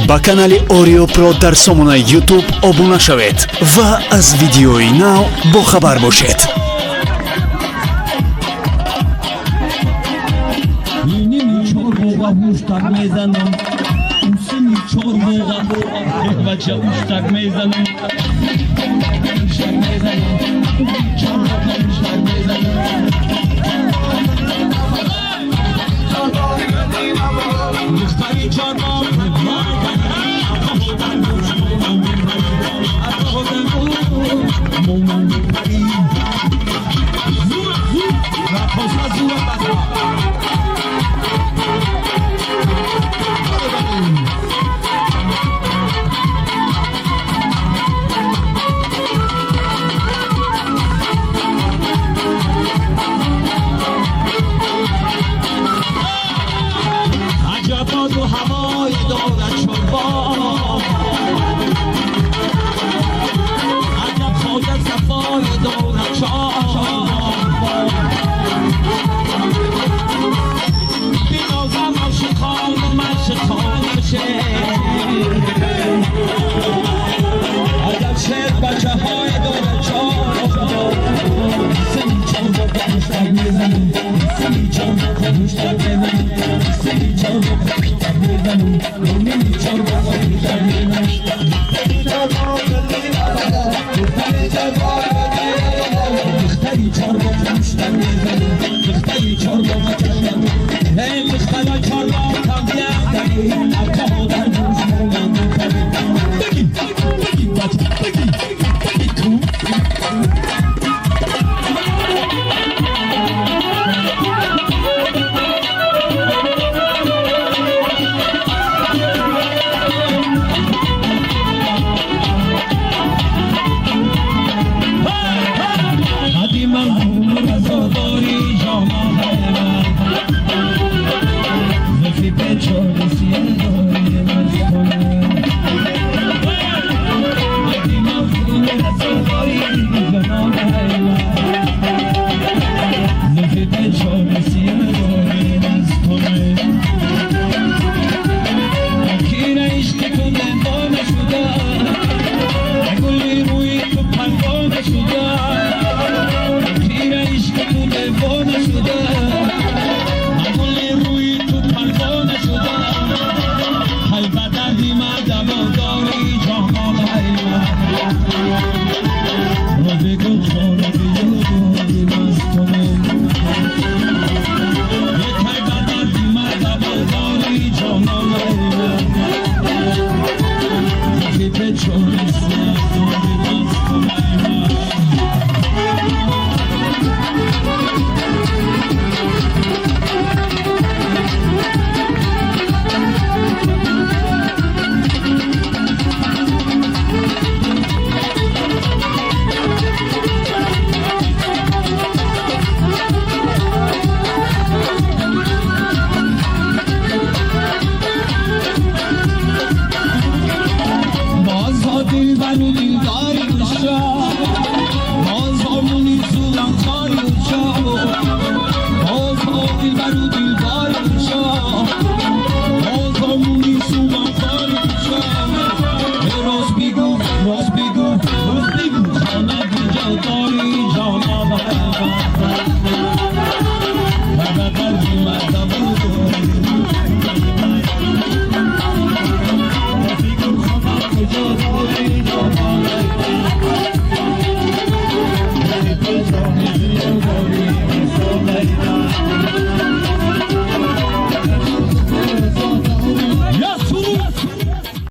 Ба канали Орио Про дар сомонаи Ютуб обуна шавед ва аз видеои нав бохабар бошед. Муштак мезанам, усини чорбоға бача уштак мезанам, уштак мезанам, чорбоға уштак мезанам. Духтари чорбоғ ҳавои дорад чорбоғ, аҷаб хоҷа сафои дорад чорбоғ. Бинозам ошиқону машиқону шер, аҷаб шер бачаҳои дорад чорбоғ. Сини чорбоғ муштак мезанам, сини чорбоғ муштак мезанам, сини чорбоғ мезанам, ними чорбоғ муштак мезанам. Духтари чорбоғ муштак мезанам, духтари чорбоғ эй духтарои чорбоғ камбиям, акаҳо дар гӯш монанд. Бигӣ, бигӣ, бача, бигӣ.